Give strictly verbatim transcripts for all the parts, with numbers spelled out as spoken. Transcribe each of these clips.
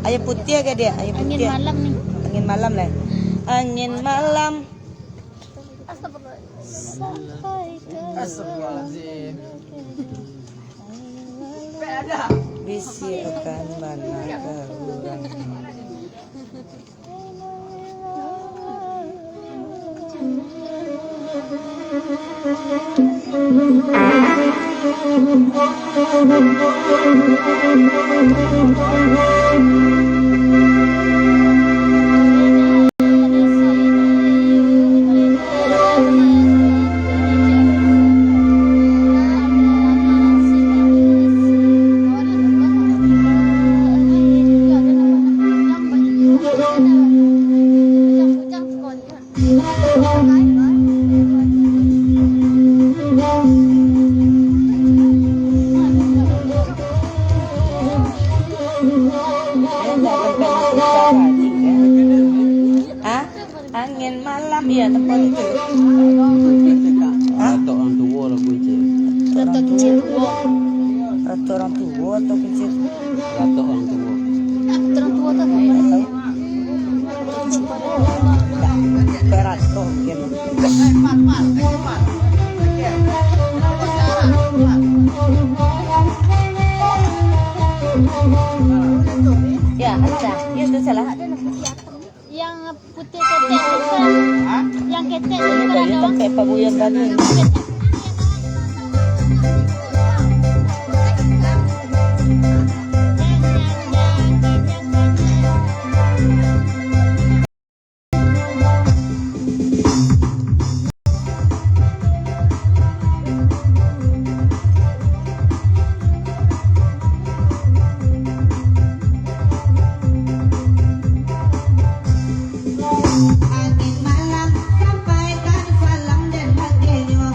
Aia putiah ka, Diak? Aia putiah. Angin malam ni. Angin malam lah. Angin malam. Astagfirullah. Sampai ke Bisiakan bana ka urang. Hah? Angin malam, iyo, tempat itu. Hah? Ratok urang tuo lah, Kuncik. Ratok Kuncik tuo. Ratok urang tuo atau Kuncik? Ratok urang tuo. Ratok urang tuo tu apo? Ndak tahu. Ratok Kuncik tuo. Ndak. Baratok mungkin. Ya, ada. Ya, itu salah. Yang putiah ketek tu kan? Hah? Yang ketek tu kan ada? Yang ketek Pak Buyan tadi. Angin malam sampaikan salam dan bagianyo.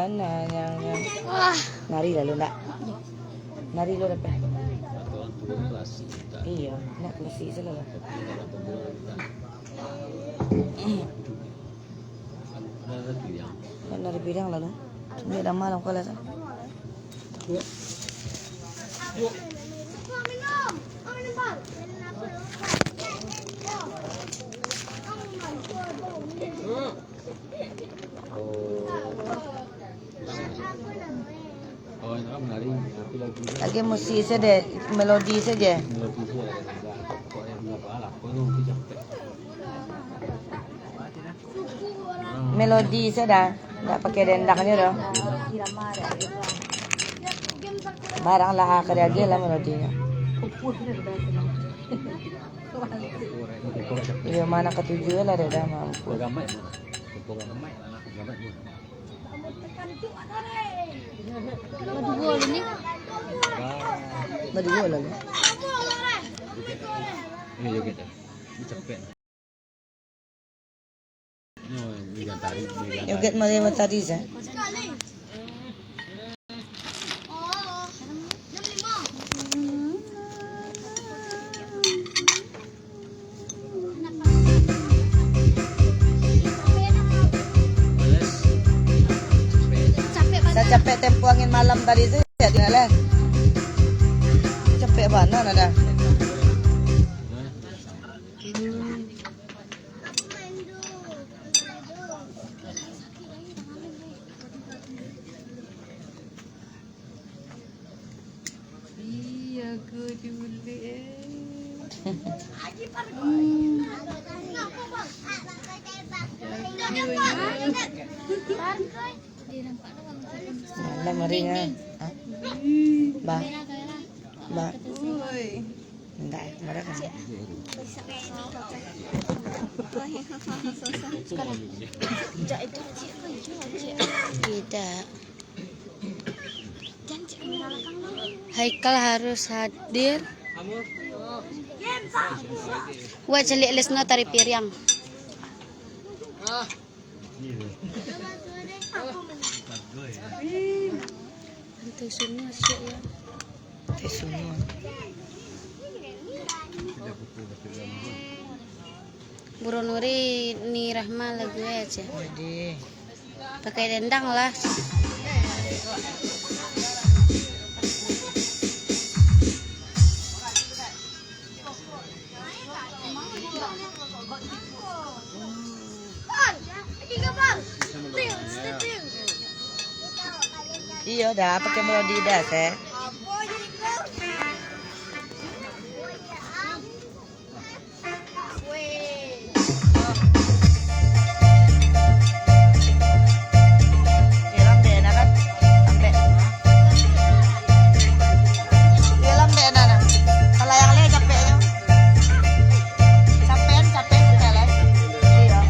Nah, yang, yang. Wah. Nari lalu, ndak? Nari lu, dapeh. Iyo, nak nasi sajo lah. Nak nari pidang lalu. Ini dah malam kalau sah. Lagi musik sajo, melodi sajo. Melodi sajo, ndak pakai dendang nyo doh. Barang lah, ka diagiah lah melodinyo. Iyo, ma nan katuju lah, dah, dah mampu. Baduo lah ni. Baduo lah ni. Joget mari matahari, sah. Sacapek tempo angin malam tadi tu, ya, tinggal, eh. Capek bana, nada. Iya, aku dulu, eh. Malam hari nya. Hah? Ba. Ba. Oi. Ndak, ndak ada kan? Tidak. Haikal harus hadir. Wak caliak Lesno tari piriang. Pantai Sunua, siap ya. Pantai Sunua. Bro Nuri, Ni Rahma lagu ya, ceh. Jadi. Pakai dendang lah. Iyo, dah, pakai melodi dah, seh. Iyo, lambek nah, kan? Lambek. Iyo, lambek nah, nah. Kalau yang lain capeknyo. Capek, capek, capek lah. Iyo.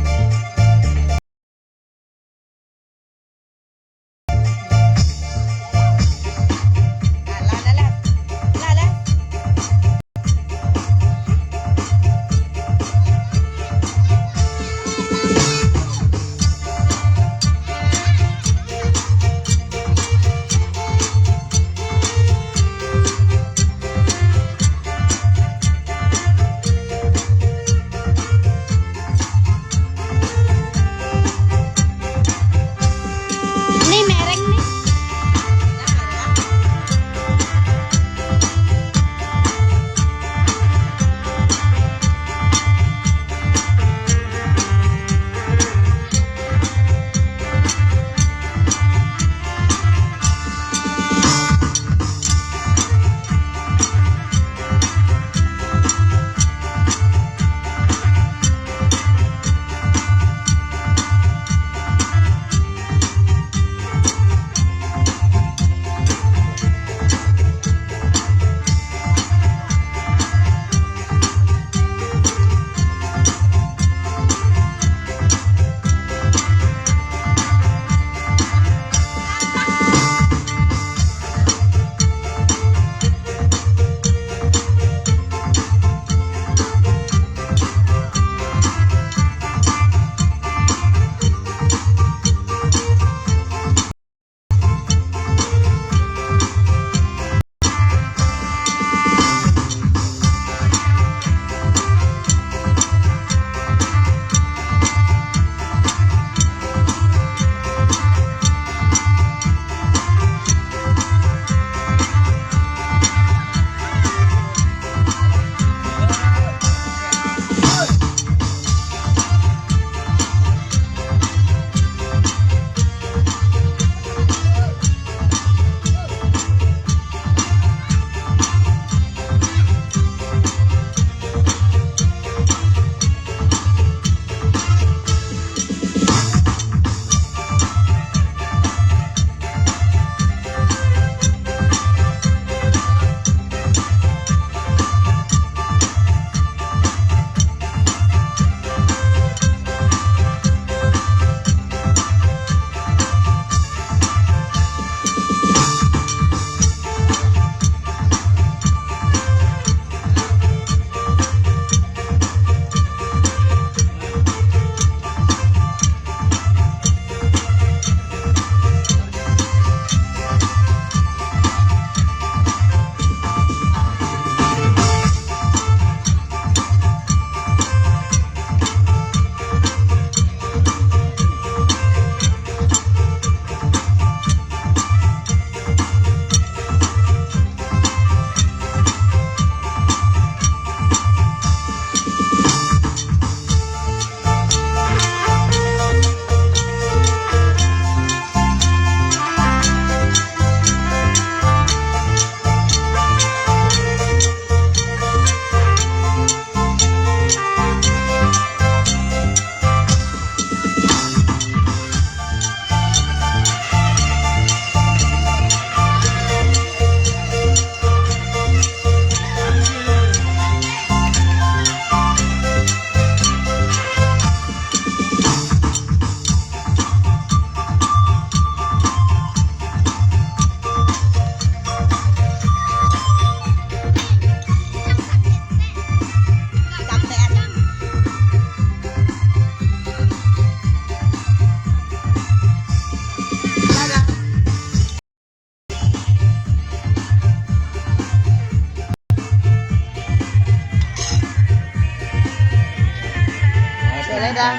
Dah.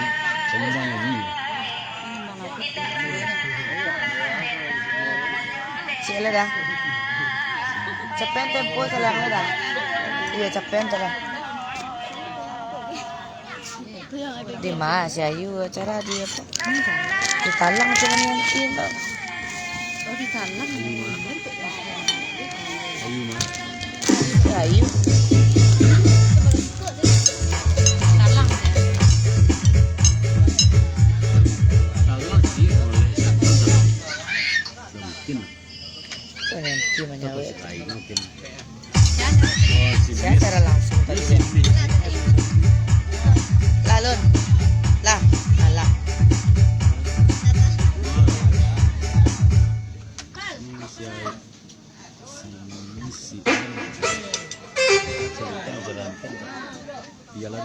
Cik lah dah. Capean tempo salam lah dah. Iyo, capean tu lah. Di ma si Ayu acara di apo? Di Talang tu kan nanti tu. Oh, di Talang. Ayu mah. Si Ayu. Talang. Talang sih, boleh. Mungkin. Nanti manyawek. Saya acara langsung tadi. Lah, Lun. Lah, alah. Iyalah.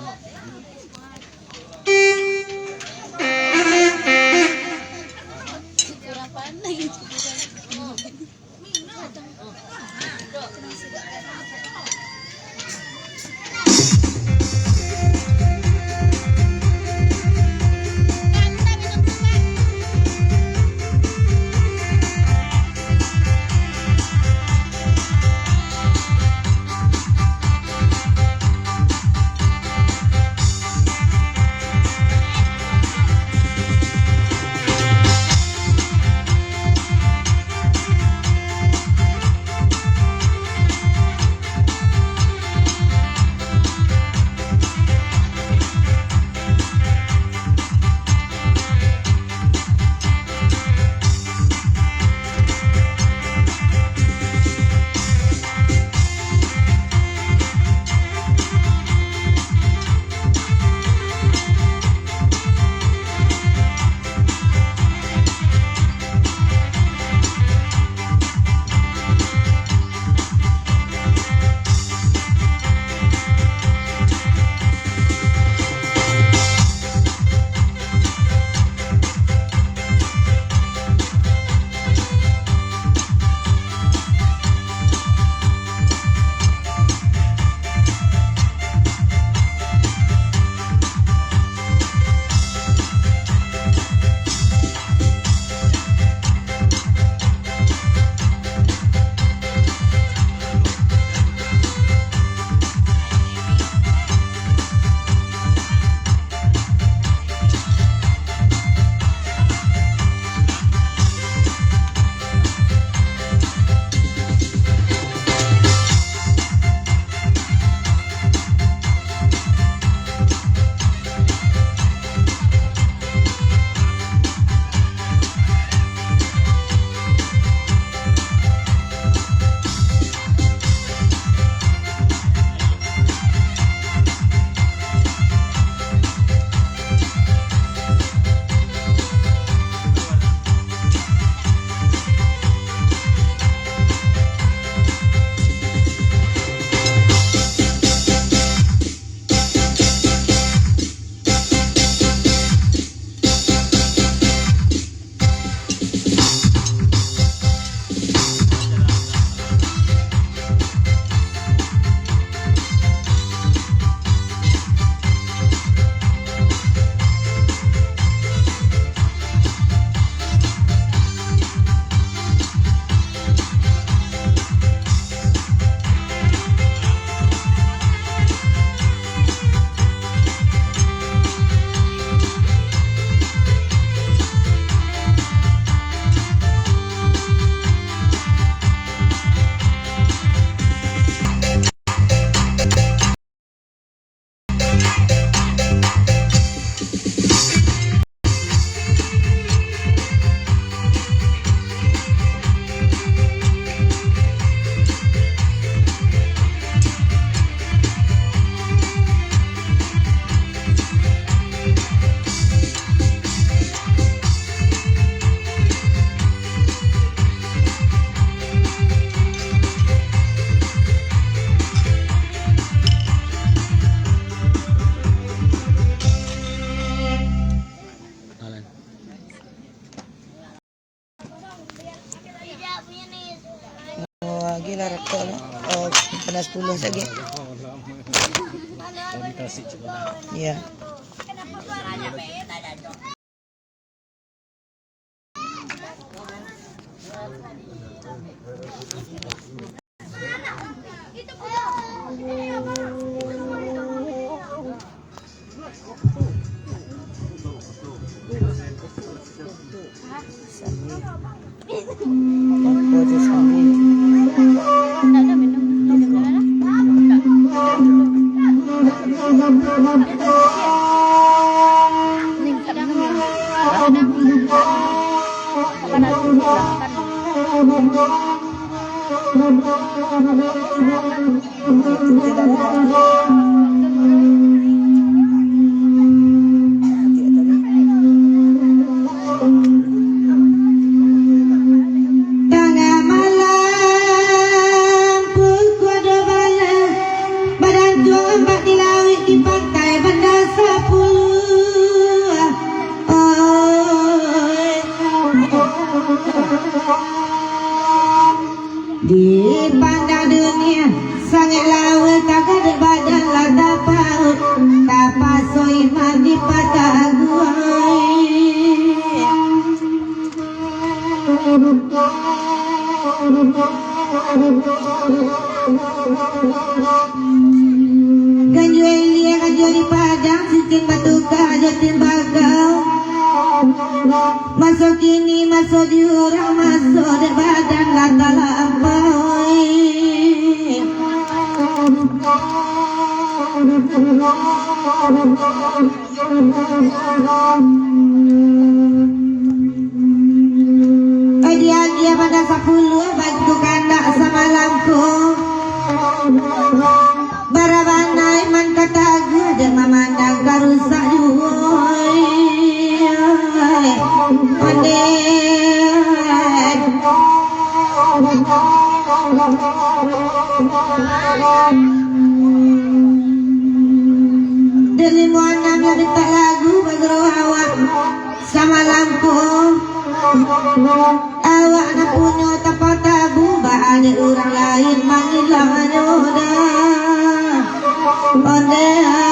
Oh, lagi lah rokok lah. Oh, kena sepuluh lagi. Iya. Tangah malam, pukua duo baleh, badantuang ombak di lauik, di pantai Banda Sapuluah. Oi. Dipandang dunia sangaik lauik, tagak dek badan lah tapaut, tapaso iman dipataguah. Ganjua ilia, ganjua di padang, sisin batuka jo timbagau. Maso kini, maso di urang, maso dek badan lah talampaui. Agiah-agiah Banda Sapuluah, bagitu kandak samalam ko. Bara bana iman ka taguah, dek mamandang ka rusak juo. Ondeh. Dek limo anam lah mintak lagu bagurau awak samalam ko. Awak nan punyo tapatabu, baa dek urang lain mangilangnyo dah. Ondeh.